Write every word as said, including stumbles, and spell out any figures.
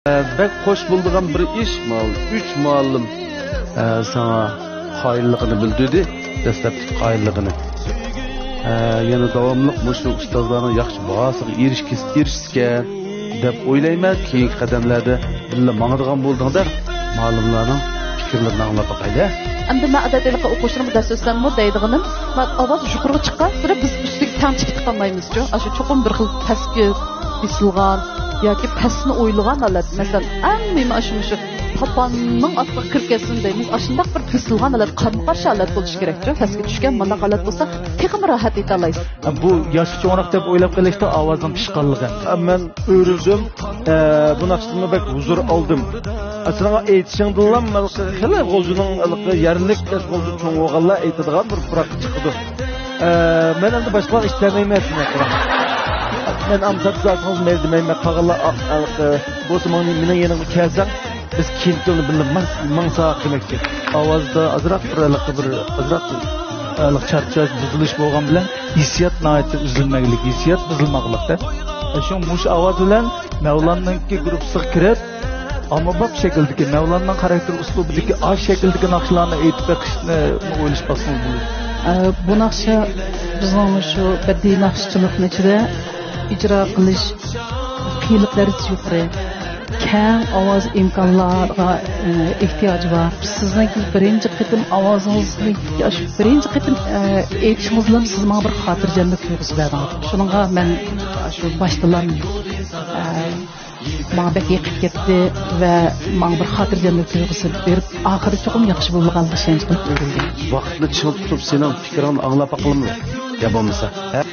بەك خوش بولىدىغان بىر ئىش، ماۋۇ ئۈچ مۇئەللىم، ئە، ساڭا قايىللىقىنى بىلدۈردى، دەسلەپتىكى قايىللىقىنى. ئە، يەنە داۋاملىق مۇشۇ ئۇستازلارنىڭ ياخشى باھاسىغا ئېرىشكىس-، ئېرىشسىكەن دەپ ئويلايمەن. كېيىنكى قەدەملەردە بىللە ماڭىدىغان بولدۇڭ دەپ، مۇئەللىملارنىڭ پىكىرلىرىنى ئاڭلاپ باقايلى. ئەمدى مەن ئادەتتە ھېلىقى ئوقۇغۇچىلىرىمغا دەرس ئۆتسەممۇ دەيدىغىنىم، مەن ئاۋاز يۇقىرىغا چىققانسېرى بىز ئۈستىگە تەڭ چىقىپ قالمايمىزچۇ. ئاشۇ چوقۇم بىر خىل پەسكە بېسىلغان ياكى پەسنى ئويلىغان ھالەت، مەسىلەن، ئەڭ مۇھىمى ئاشۇ مۇشۇ پاپاننىڭ ئاستىغا كىرىپ كەتسۇن دەيمىز. ئاشۇنداق بىر بېسىلغان ھالەت، قارمۇ قارشى ھالەت بولۇشى كېرەكچۇ. پەسكە چۈشكەن مانداق ھالەت بولسا تېخىمۇ راھەت ئېيتالايسىز. بۇ ياشقا چوڭراق دەپ ئويلاپ قېلىشتا ئاۋازنىڭ پىشقانلىقى. مەن ئۆرۈلدۈم. ئە، بۇ ناخشىدىنمۇ بەك ھۇزۇر ئالدىم. ئە، سېنىڭ ئېيتىشىڭدىنلا ھېلىقى خېلى غۇلجىنىڭ ھېلىقى يەرلىك، غۇلجا چوڭ بولغانلار ئېيتىدىغان بىر پۇراق چىقىدۇ. ئە، مەن ئەمدى باشقىلارغا ئىشلەنمەيمەن، شۇنداق قاراڭ. مەن ئامساق تۇتسىڭىز مەيلى دېمەيمەن، قالغانلار ئا-، ھېلىقى بولسا ماڭا، مېنىڭ يېنىمغا كەلسەڭ، بىز كېيىنكى يولنى بىللە ماڭ-، ماڭساق دېمەكچى. ئاۋازدا ئازراق بىر ھېلىقى بىر ئازراق ھېلىقى چارچاش، بۇزۇلۇش بولغان بىلەن ھېسسىيات ناھايىتى ئۈزۈلمەيلىك، ھېسسىيات بۇزۇلماقلىق-دە. شۇڭا مۇشۇ ئاۋاز بىلەن مەۋلاننىڭكى گۇرۇپپىسىغا كىرىپ، ئاممىباب شەكىلدىكى، مەۋلاننىڭ خاراكتېر ئۇسلۇبىدىكى ئاشۇ شەكىلدىكى ناخشىلارنى ئېيتىپ بېقىشنى ئويلىشىپ باقسىڭىز بولىدۇ. ئە، بۇ ناخشا بىزنىڭ مۇشۇ بەدىئىي ناخشىچىلىقنىڭ ئىچىدە ئىجرا قىلىش قىيىنلىق دەرىجىسى يۇقىرى، كەڭ ئاۋاز ئىمكانلارغا، ئە، ئېھتىياجى بار. سىزنىڭكى بىرىنچى قېتىم ئاۋازىڭىزنى، ئاشۇ بىرىنچى قېتىم، ئە، ئېيتىشىڭىز بىلەن سىز ماڭا بىر خاتىرجەملىك تۇيغۇسى بەردىڭىز. شۇنىڭغا مەن شۇ باشتىلا، ئە، ماڭا بەك يېقىپ كەتتى ۋە ماڭا بىر خاتىرجەملىك تۇيغۇسى بېرىپ، ئاخىرى چوقۇم ياخشى بولىدىغانلىقىغا ئىشەنچ قىلىپ ئۆگەندىم. ۋاقىتنى چىڭ تۇتۇپ، سېنىڭ پىكرىڭنى ئاڭلاپ باقىلىمۇ؟ يا بولمىسا، ھە؟